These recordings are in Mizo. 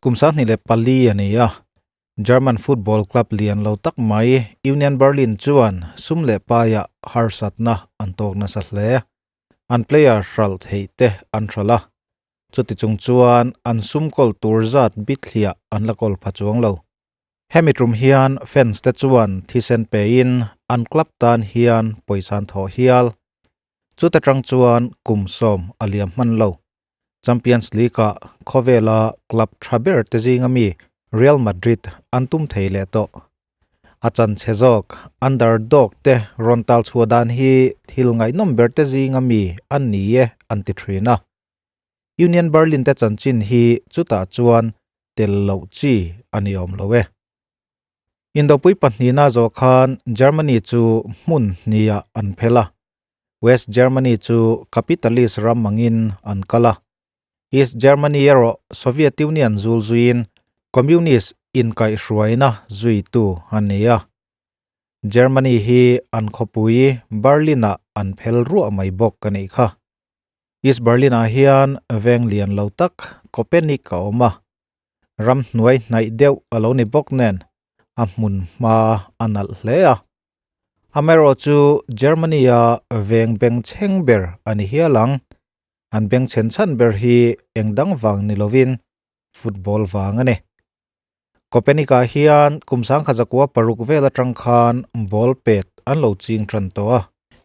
Kum 24 a ni a, German football club lian lo tak mai Union Berlin chuan sum leh paiah harsatna an tawk nasa hle. An player hralh theih te an hralh a, chuti chung chuan an sum kawl tur zat bithliah an la kawl pha chuang lo. Hemi tum hian fans te chuan thisen pein an club tan hian pawisa an thawh hial. Chuta tang chuan kum 10 a liam hman lo. Champions League-ah khawvela club tha ber te zinga mi Real Madrid an tum thei leh tawh. A chan chhe zawk underdog te rawn tal chhuah dan hi thil ngaihnawm ber te zinga mi an ni e an ti thin a. Union Berlin te chanchin hi chutah chuan tel loh chi a ni awm lo e. Indopui pahnihna zawh khan Germany chu hmun hniah an phel a. West Germany chu capitalist ram angin an kal a. East Germany erawh Soviet Union zul zuiin communist inkaihhruaina zuitu a ni a. Germany hi an khawpui Berlin-ah an phel ruah mai bawk a nih kha. East Berlin-ah hian veng lian lo tak Köpenick a awm a. Ram hnuai hnaih deuh a lo ni bawk nen a hmun hma a nalh hle a. Amaherawh chu Germany-a veng bengchheng ber a ni hial ang. An bengchhen chhan ber hi eng dang vang ni lovin football vang a ni. Köpenick-ah hian kum 1906 vel atang khan ball pet an lo ching tan tawh a.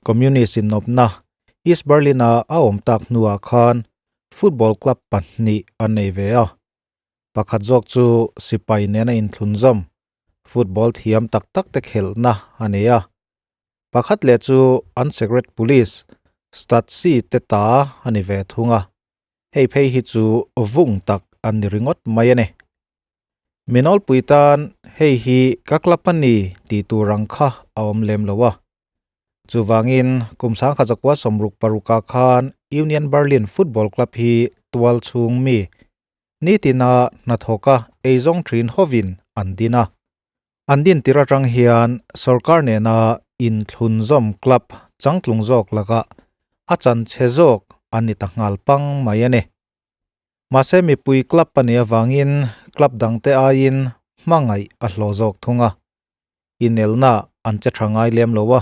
Communist inawpna East Berlin-a a awm tak hnuah khan football club pahnih an nei ve a. Pakhat zawk chu sipai nena inthlunzawm football thiam tak tak te khelhna a ni a. Pakhat leh chu an secret police Stasi te ta a ni ve thung a. Hei phei hi chu vung tak an ni ringawt mai a ni. Minawlpui tan hei hi ka club a ni tih tur ang kha a awm lem lo a. Chuvangin kum 1966 ah khan Union Berlin Football Club hi tual chhung mi nitina hnathawka eizawng thin hovin an din a. An din tir atang hian sorkar nena inthlunzawm club changtlung zawk lakah a chan chhe zawk an ni ta nghal pang mai a ni. Mahse mipui club a nih avangin club dangte aiin hmangaih a hlawh zawk thung a. Inelna an che tha ngai lem lo a.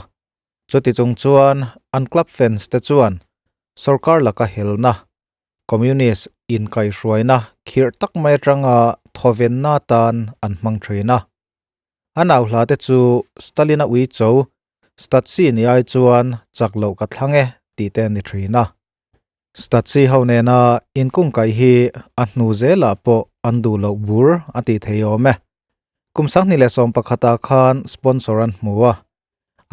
Chuti chung chuan an club fans te chuan sorkar laka helna, communist inkaihhruaina khirh tak mai atanga thawvenna tan an hmang thin a. An au hla te chu Stalin-a ui cho, Stasi ni ai chuan chak loh ka thlang e tih te a ni thin a. Stasi ho nena inkungkaih hi a hnu zelah pawh an duh loh bur a tih thei awm e. Kum 2011 ah khan sponsor an hmu a.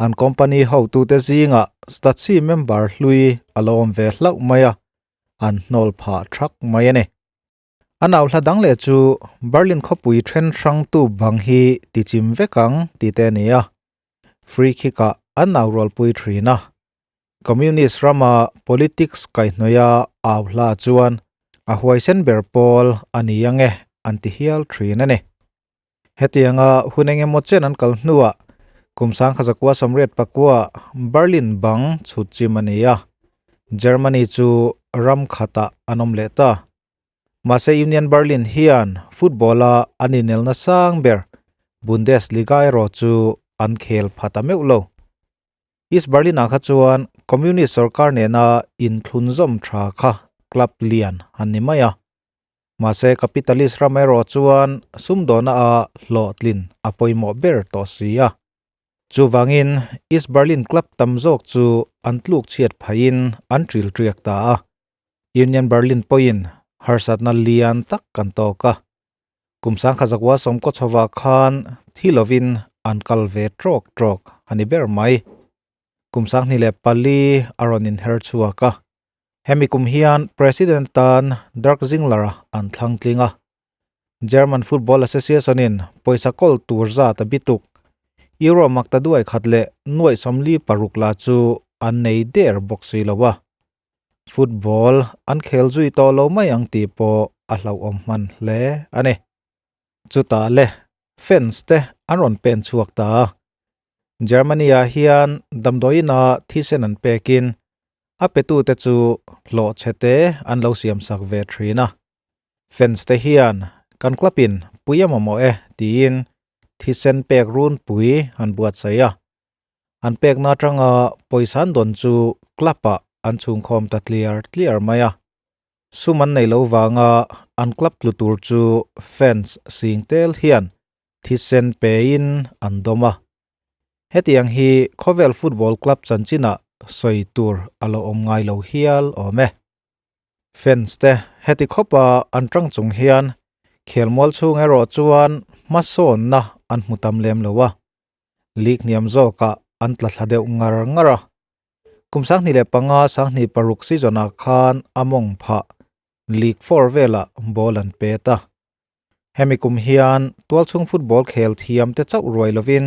An company hotute zingah Stasi member hlui a lo awm ve hlauh mai a, an hnawl phah thak mai a ni. An au hla dang leh chu Berlin khawpui then hrangtu bang hi tichim vek ang tih te a ni a. Free kick-ah an au rualpui thin a. Communist rama politics kaihhnawih a au hla chuan a huaisen ber pawl a ni ang e an ti hial thin a ni. Hetianga hun eng emaw chen an kal hnuah kum 1989 Berlin bang chhut chim a ni a, Germany chu ram khatah an awm leh ta. Mahse Union Berlin hian football-a an inelna sang ber Bundesliga erawh chu an khel pha ta meuh lo. East Berlin-ah kha chuan Communist sorkar nena inthlunzawm tha kha club lian an ni mai a. Mahse capitalist ram erawh chuan sumdawhna a hlawhtlin a pawimawh ber tawh si a. Chuvangin East Berlin club tam zawk chu an tluk chhiat phaiin an ṭil ṭiak ta a. Union Berlin pawhin harsatna lian tak kan tawk a. Kum 1990 chhovah khan thi lovin an kal ve ṭawk ṭawk a ni ber mai. Kum 2004 a rawn inher chhuak a. Hemi kum hian President tan Dirk Zingler-a an thlang tling a. German Football Association-in pawisa kawl tur zat a bituk. Euro makta duai khat leh nuaih 46 la chu an nei der bawk si lo a. Football an khel zui tawh lo mai ang tih pawh a hlauhawm hman hle a ni. Chutah le fans te an rawn pen chhuak ta a. Germany-ah hian damdawiina thisen an pekin a petute chu hlawh chhe te an lo siamsak ve thin a. Fans te hian Kan club in pui a mamawh e tiin thisen pek runpui an buatsaih a. An pekna atanga pawisa an dawn chu club ah an chhungkhawm ta tliar tliar mai a. Sum an nei lo vanga an club tlu tur chu fans sing tel hian thisen pein an dawm a. Hetiang hi khawvel football club chanchinah sawi tur a lo awm ngai lo hial awm e. Fans te heti khawpa an tang chung hian khelmual chhung erawh chuan hmasawnna an hmu tam lem lo a, league hniam zawkah an tla thla deuh ngar ngar a. Kum 2005 26 season-ah khan a mawng phah League Four velah ball an pet a. Hemi kum hian tualchhung football khel thiam te chauh ruai lovin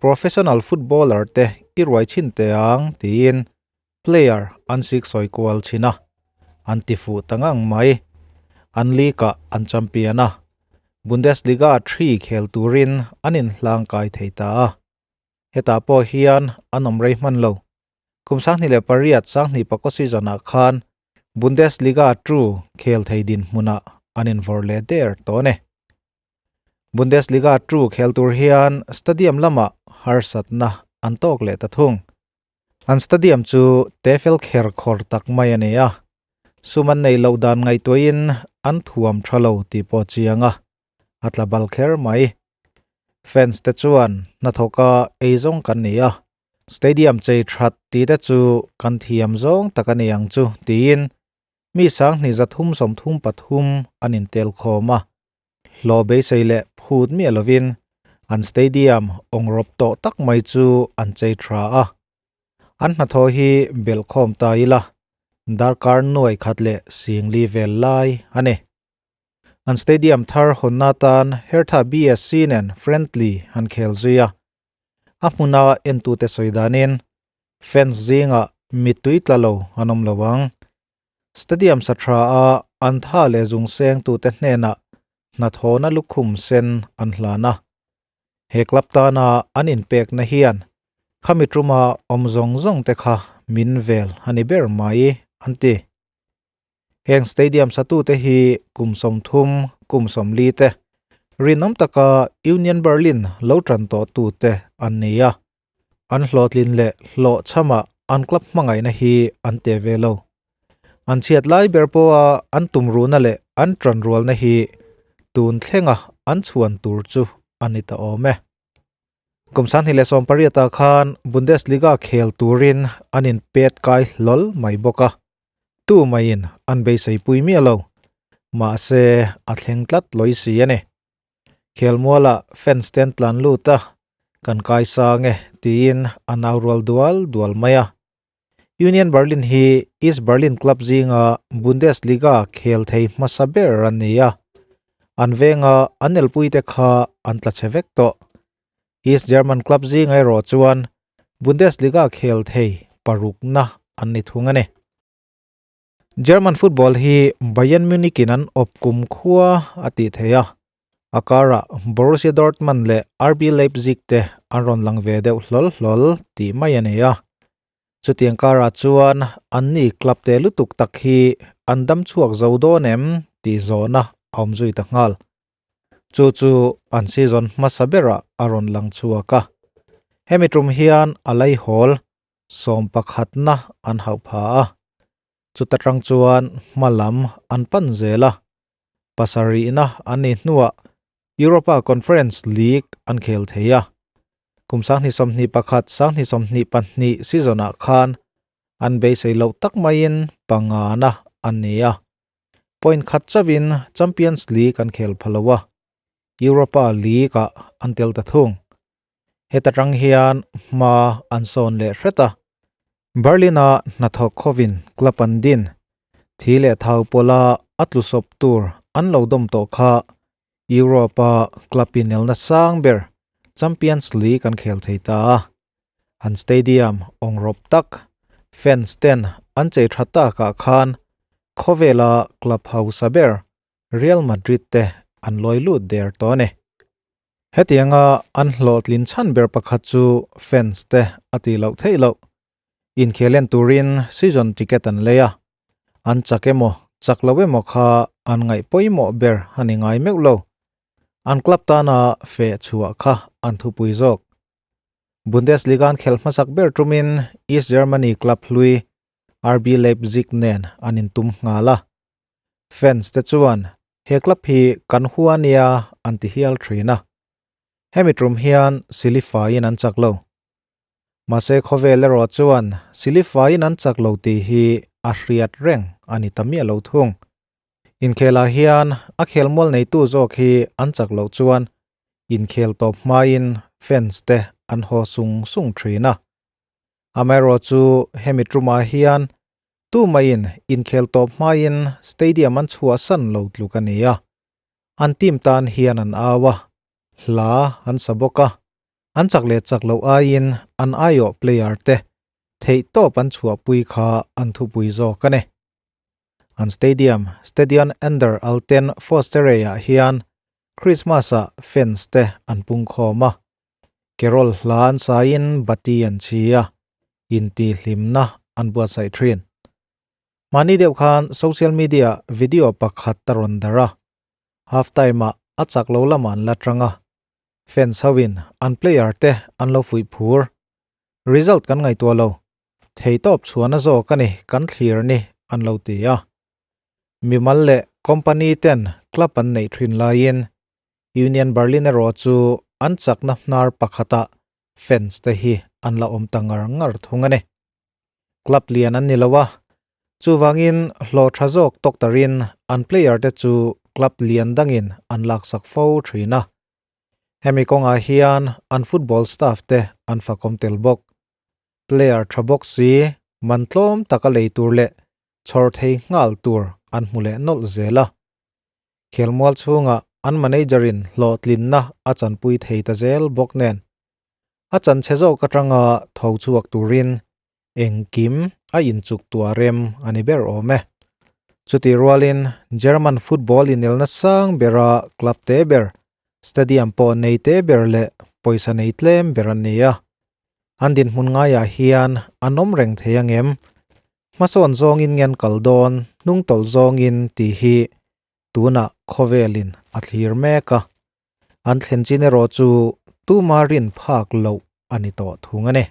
professional footballer te i ruai chhin teh ang tiin player an siksawi kual chhin a, an ti fuh ta ngang mai. An league-ah an champion a, Bundesliga three khel turin an inhlangkai thei ta a. Hetah pawh hian an awm rei hman lo. Kum 2008 2009 season-ah khan Bundesliga two khel thei dinhmunah an invawrh leh der tawh a ni. Bundesliga two khel tur hian stadium lamah harsatna an tawk leh ta thung. An stadium chu tefel kher khawr tak mai a ni a, sum an neih loh dan ngaihtuahin an thuam tha lo tih pawh chiang a, a tla bal kher mai. Fans te chuan hnathawka eizawng kan ni a, Stadium chei that tih te chu kan thiam zawng tak a ni ang chu tiin mi 2333 an intel khawm a, hlawh beisei leh phut miah lovin an stadium awngrawp tawh tak mai chu an chei tha a. An hnathawh hi belh khawm ta ila darkar nuai khat leh singli vel lai a ni. An stadium thar hawnna atan Hertha BSC nen friendly an khel zui a. A hmuna entute sawi danin fans zingah mittui tla lo an awm lo ang. Stadium sa tha a an tha leh zung sengtute hnenah hnathawhna lukhum sen an hlan a. He club tana an inpekna hian khami tuma awm zawng zawng te kha min vel a ni ber mai an ti. Heng stadium satute hi kum 30, kum 40 te rinawm taka Union Berlin lo tan tawhtute an ni a. An hlawhtlin leh hlawhchhamah an club hmangaihna hi an teh ve lo. An chhiat lai ber pawha an tumruhna leh an tanrualna hi tun thlenga an chhuan tur chu a ni ta awm e. Kum 2018 ah khan Bundesliga khel turin an inpet kai hlawl mai bawk a, tu maiin an beisei pui miah lo. Mahse, a thleng tlat lawi si a ni. Khelmualah fans te an tlan lut a, kan kai sang e tiin a nau rual dual dual mai a. Union Berlin hi East Berlin club zinga Bundesliga khel thei hmasa ber an ni a, an venga an elpuite kha an tla chhe vek tawh. East German club zinga erawh chuan Bundesliga khel thei parukna an ni thung a ni. German football hi Bayern Munich in an awp kum khua a tih theih a, a karah Borussia Dortmund leh RB Leipzig te an rawn lang ve deuh hlawl hlawl tih mai a ni a. Chutiang karah chuan anni club te lutuk tak hi an dam chhuak zo dawn em tih zawhna a awm zui ta nghal. Chu chu an season hmasa berah a rawn lang chhuak a. Hemi tum hian a laihawl 11na an hauh pha a, chuta tang chuan hma lam an pan zel a, pasarihna an nih hnuah Europa Conference League an khel thei a, kum 2021 2022 season-ah khan an beisei loh tak maiin pangana an ni a, point khat chauhin Champions League an khel pha lo a, Europa League-ah an tel ta thung. Heta tang hian hma an sawn leh hret a. Berlin-a hnathawk khawin club an din. Thi leh thau pawla a tlu sawp tur an lo dawm tawh kha Europe-a club inelna sang ber Champions League an khel thei ta a. An stadium awngrawp tak, fans ten an chei tha takah khan khawvela club hausa ber Real Madrid te an lawi lut der tawh a ni. Hetianga an hlawhtlin chhan ber pakhat chu fans te a tih loh theih loh. Inkhel en turin season ticket an lei a, an chak emaw chak lo emaw kha an ngaih pawimawh ber a ni ngai meuh lo. An club tana feh chhuah kha an thupui zawk. Bundesliga an khelh hmasak ber tumin East Germany club hlui RB Leipzig nen an intum nghal a. Fans te chuan he club hi kan hua nia an ti hial thin a. Hemi tum hian silifaiin an chak lo. Mahse khawvel erawh chuan silifaiin an chak lo tih hi a hriat reng a ni ta miah lo thung. Inkhelah hian a khelmual neitu zawk hi an chak loh chuan inkhel tawp hmain fans te an haw sung sung thin a. Amaherawhchu hemi tumah hian tumaiin inkhel tawp hmain stadium an chhuahsan lo tluk a ni a. An team tan hian an au a, hla an sa bawk a, an chak leh chak loh aiin an aiawh player te theihtawp an chhuahpui kha an thupui zawk a ni. An stadium, Stadion an der Alten Försterei-ah hian Christmas-ah fans te an pung khawm a, carol hla an saiin bati an chhi a, intihhlimna an buatsaih thin. Mahni deuh khan social media-ah video pakhat a rawn darh a, half time-ah a chak lo lamah an la tang a, fans hoin an player te an lo fuih phur. Result kan ngaihtuah lo, Theitawp chhuahna zawk a ni kan thlir ni an lo ti a. Mimal leh company ten club an neih thin laiin Union Berlin erawh chu an chakna hnar pakhatah fans te hi an la awm ta ngar ngar thung a ni. Club lian an ni lo a, chuvangin hlawh tha zawk tawk tarin an player te chu club lian dangin an laksak fo thin a. Hemi kawngah hian an football staff te an fakawm tel bawk. Player tha bawk si, man tlawm taka lei tur leh chhawr thei nghal tur an hmu leh nawlh zel a. Khelmual chhungah an manager in hlawhtlinna a chanpui thei ta zel bawk nen, a chanchhe zawk atanga tho chhuak turin engkim a inchuk tuah rem a ni ber awm e. Chutih rualin German football inelna sang bera club te ber, stadium pawh nei te ber leh pawisa nei tlem ber an ni a. An dinhmun ngaiah hian an awm reng thei ang em? Hmasawn zawngin nge an kal dawn, hnung tawlh zawngin tih hi tunah khawvelin a thlir mek a. An thlen chin erawh chu tuma rin phak loh a ni tawh thung a ni.